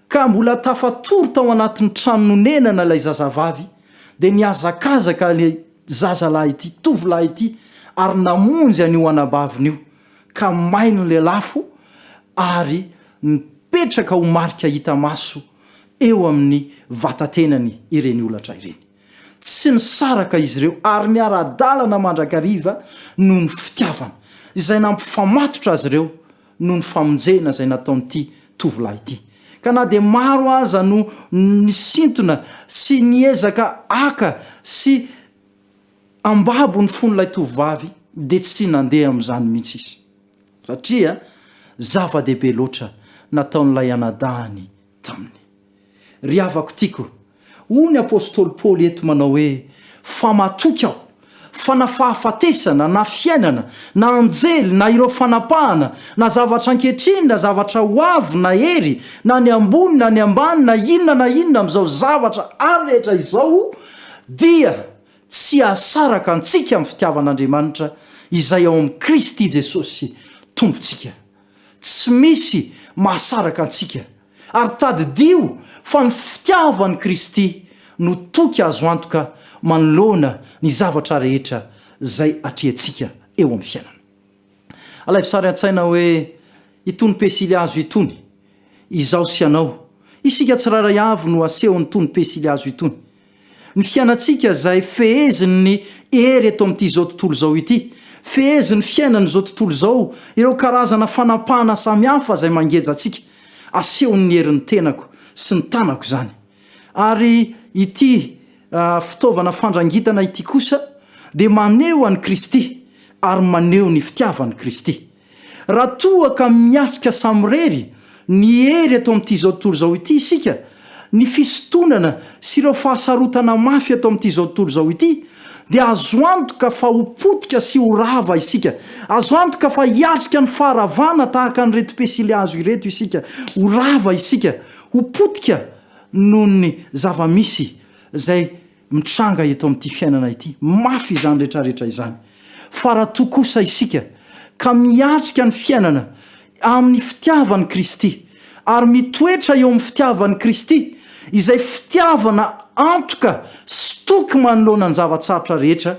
ka mbola tafatory tao anatin'ny trano nonenana ilay zazavavy, dia nihazakazaka ilay zazalahy ity, tovolahy ity, ary namonjy an'io anabaviny io, ka may ny lelafo ary nipetraka ho marika hita maso eo amin'ny vatatenany ireny holatra ireny. Tsy nisaraka izy ireo ary niara-dalana mandrakariva noho ny fitiavana, izay nampifamatotra azy ireo noho ny famonjena izay nataon'ity tovolahy ity. Ka na dia maro aza no nisintona sy niezaka haka sy hambabo ny fon'ilay tovovavy dia tsy nandeha amin'izany mihitsy izy. Satria zava-dehibe loatra nataon'ilay anadahiny taminy. Ry havako tiako, hoy ny apostoly Paoly eto manao hoe, Fa matoky aho, fa na fahafatesana, na fiainana, na anjely, na ireo fanapahana, na zavatra ankehitriny, na zavatra ho avy, na hery, na ny ambony, na ny ambany, na inona na inona amin'izao zavatra ary rehetra izao, dia tsy hahasaraka antsika amin'ny fitiavan'Andriamanitra izay ao amin'i Kristy Jesosy Tompontsika. Tsy misy mahasaraka antsika. Ary tadidio fa ny fitiavan'i Kristy no toky azo antoka manoloana ny zavatra rehetra izay atrehantsika eo amin'ny fiainana. Alaivo sary an-tsaina hoe itony pesilihazo itony, izaho sy ianao, isika tsirairay avy no asehon'itony pesilihazo itony. Ny fiainantsika izay fehezin'ny hery eto amin'ity izao tontolo izao ity, fehezin'ny fiainan'izao tontolo izao, ireo karazana fanapahana samihafa izay mangeja antsika, asehon'ny herin'ny tenako sy ny tanako izany. Ary ity fitaovana fandrangitana ity kosa dia maneho an'i Kristy ary maneho ny fitiavan'i Kristy. Raha toa ka miatrika samirery ny hery eto amin'ity izao tontolo izao ity isika, ny fisintonana sy ireo fahasarotana mafy eto amin'ity izao tontolo izao ity, dia azo antoka fa ho potika sy ho rava isika. Azo antoka fa hiatrika ny faharavana tahaka an'ireto pesilihazo ireto isika. Ho rava isika, ho potika noho ny zava-misy izay mitranga eto amin'ity fiainana ity. Mafy izany rehetrarehetra izany. Fa raha toa kosa isika ka miatrika ny fiainana amin'ny fitiavan'i Kristy, ary mitoetra eo amin'ny fitiavan'i Kristy, izay fitiavana antoka sy toky manoloana ny zava-tsarotra rehetra,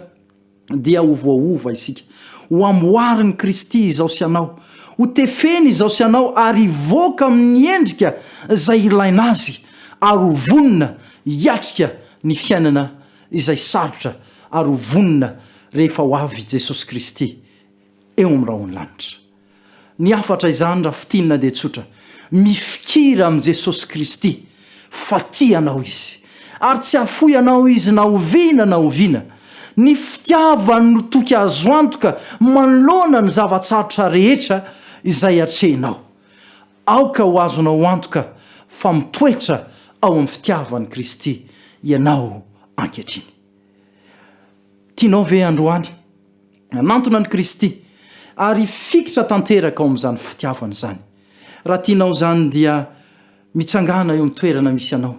dia ho voaova isika. Ho amboarin'i Kristy izao sy anao. Ho tefeny izao sy anao ary hivoaka amin'ny endrika izay ilaina azy ary ho vonona hiatrika ny fiainana izay sarotra ary ho vonona rehefa ho avy Jesosy Kristy eo amin'ny rahon'ny lanitra. Ny hafatra izany raha fintinina dia tsotra, mifikira amin'i Jesosy Kristy fa tia anao Izy. Ary tsy hahafoy anao Izy na oviana na oviana. Ny fitiavany no toky azo antoka manoloana ny zava-tsarotra rehetra izay atrehinao. Aoka ho azonao antoka fa mitoetra ao amin'ny fitiavan'i Kristy ianao ankehitriny. Tianao ve androany hanantona an'i Kristy ary hifikitra tanteraka ao amin'izany fitiavana izany? Raha tianao izany dia mitsangàna eo amin'ny toerana misy anao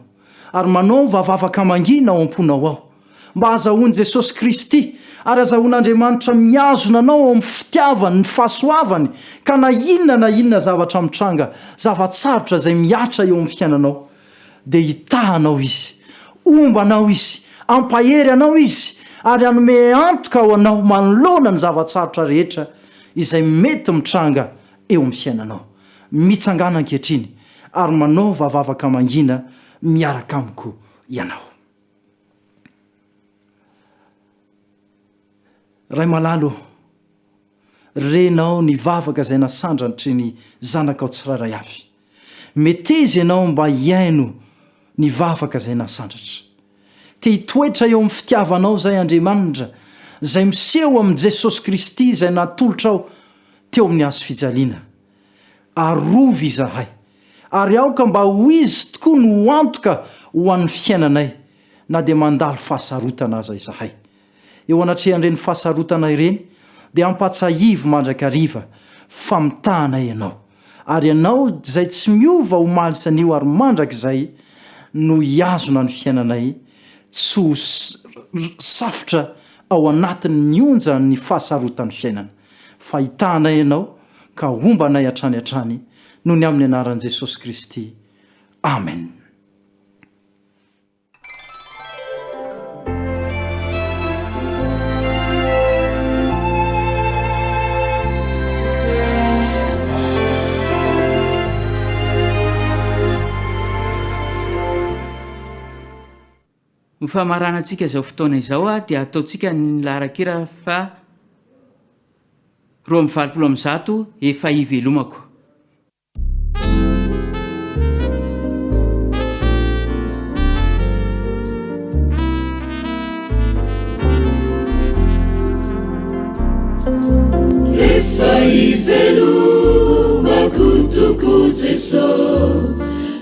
ary manaova vavaka mangina ao am-ponao ao mba hazahoan'i Jesosy Kristy ary hazahoan'Andriamanitra mihazona anao ao amin'ny fitiavany, ny fahasoavany, ka na inona na inona zavatra mitranga, zava-tsarotra izay mihatra eo amin'ny fiainanao, dia hitaha anao Izy, homba anao Izy, hampahery anao Izy, ary hanome antoka ho anao manoloana ny zava-tsarotra rehetra izay mety mitranga eo amin'ny fiainanao. Mitsangàna ankehitriny ary manaova vavaka mangina miaraka amiko ianao. Ray malala ô, renao ny vavaka izay nasandratry ny zanakao tsirairay avy. Meteza ianao mba hihaino ny vavaka izay nasandratra. Te hitoetra eo amin'ny fitiavanao izay Andriamanitra, izay miseho amin'i Jesosy Kristy izay natolotrao teo amin'ny hazo fijaliana. Arovy izahay, ary aoka mba ho Izy tokoa no ho antoka ho an'ny fiainanay na dia mandalo fahasarotana aza izahay. Eo anatrehan'ireny fahasarotana ireny dia ampatsahivo mandrakariva fa mitahana Ianao, ary Ianao izay tsy miova omaly sy anio ary mandrakizay no hihazona ny fiainanay tsy ho safotra ao anatin'ny onjan'ny fahasarotan'ny fiainana. Fa hitahanay Ianao ka homba anay hatrany hatrany noho ny amin'ny anaran'i Jesosy Kristy. Amen. Ho famaranantsika izao fotoana izao dia ataontsika ny laharan-kira fa 182 efa ivelomako. Efa ivelomako tokoa Jeso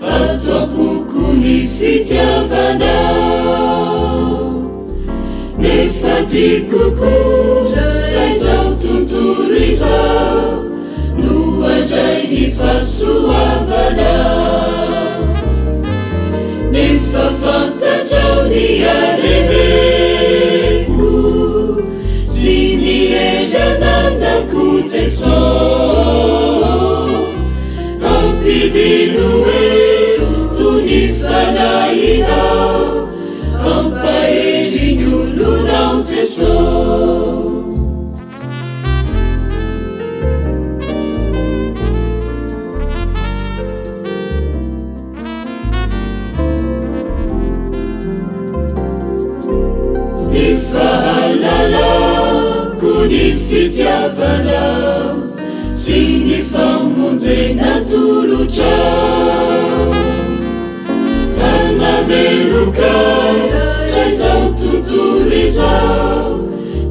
ato am-poko ny fitiavanao Nefa tiako koa raha izao tontolo izao no handray ny fahasoavanao Nefa fantatrao ny halemeko sy ny hery ananako Jeso Ampidino eto ny fanahinao Ampahery ny olonao Jeso. Jeso. Ny fahalalako ny fitiavanao sy ny famonjena atolotrao. Hanameloka izao tontolo izao,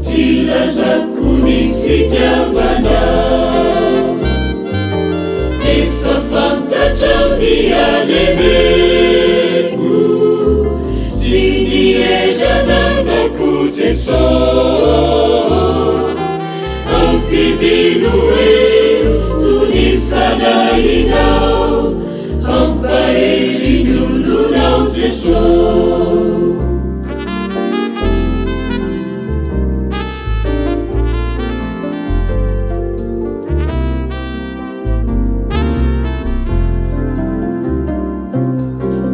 tsy lazako ny fitiavanao. Efa fantatrao ny halemeko sy ny hery ananako Jeso. Ampidino eto ny fanahinao, hampahery ny olonao Jeso.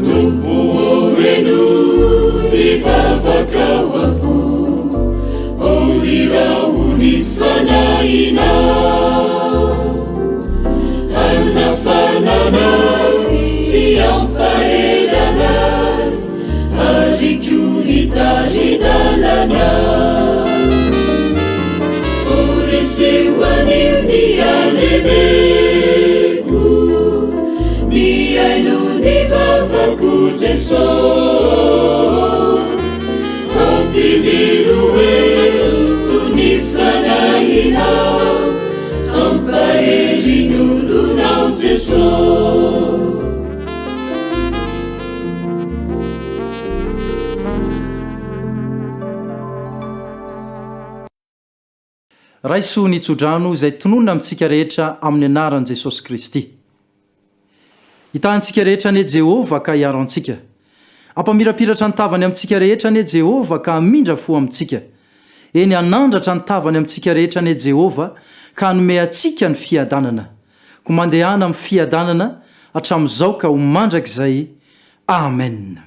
Tompo ô henoy ny vavaka ao am-po, ô iraho ny fanahinao hanafanana sy hampahery anay ary koa hitari-dalana. O reseo anio ny halemeko, mihaino ny vavako Jeso. Ampidino eto ny fanahinao, hampahery ny olonao Jeso. Raiso ny tsodrano izay tononina amintsika rehetra amin'ny anaran'i Jesosy Kristy. Hitahy antsika rehetra anie Jehovah ka hiaro antsika. Hampamirapiratra ny tavany amintsika rehetra anie Jehovah ka hamindra fo amintsika. Eny, hanandratra ny tavany amintsika rehetra anie Jehovah ka hanome antsika ny fiadanana. Koa mandehana amin'ny fiadanana hatramin'izao ka ho mandrakizay. Amen.